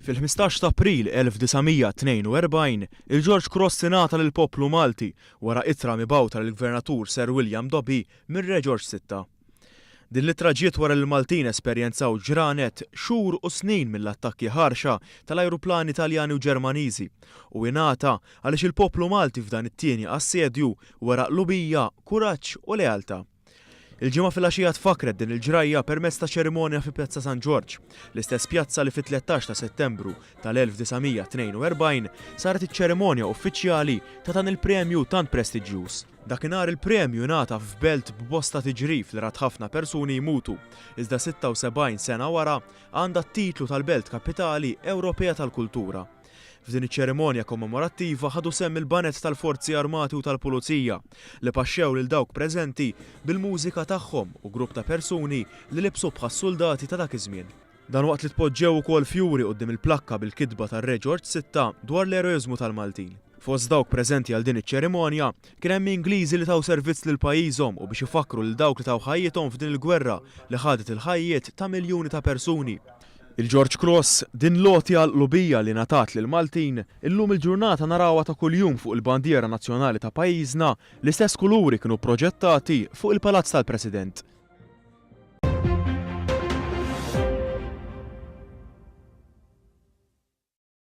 Fil-15 ta' April 1942, il-George Cross ingħata lill-poplu Malti wara ittra mibgħuta lill-Gvernatur Sir William Dobbie mir-Re Ġorġ Sitta. Din l-ittra ġiet wara li l-Maltin esperjenzaw ġranet, xhur u snin mill-attakki ħarxa tal-ajruplani Taljani u Ġermaniżi u ingħata għaliex il-poplu Malti f'dan it-tieni assedju wera qlubija, kuraġġ u lealtà. Il-Ġimgħa filgħaxija tfakkret din il-ġrajja permezz ta' ċerimonja fi Pjazza San Ġorġ, l-istess pjazza li fit-13 ta' Settembru tal-1942 saret iċ-ċerimonja uffiċjali ta' dan il-premju tant prestiġjuż. Dakinhar il-premju ngħata f'belt b'bosta tiġrif li rat ħafna persuni jmutu, iżda 76 sena wara għandha t-titlu tal-Belt Kapitali Ewropea tal-Kultura. F'din iċ-ċerimonja kommemorattiva ħadu sehem il-baned tal-Forzi Armati u tal-Pulizija, li paxxew lil dawk preżenti bil-mużika tagħhom u grupp ta' persuni li libsu bħas-suldati ta' dak iż-żmien. Dan waqt li tpoġġew ukoll fjuri quddiem il-plakka bil-kitba tar-Re Ġorġ Sitta dwar l-eroiżmu tal-Maltin. Fost dawk preżenti għal din iċ-ċerimonja kien hemm Ingliżi li taw servizz lil pajjiżhom u biex ifakkru lil dawk li taw ħajjithom f'din il-gwerra li ħadet il-ħajjiet ta' miljuni ta' persuni. Il-George Cross, din l-għotja għall-qlubija li ngħatat lill-Maltin, illum il-ġurnata narawha ta' kuljum fuq il-bandiera nazzjonali ta' pajjiżna, l-istess kuluri kienu proġettati fuq il-Palazz tal-President.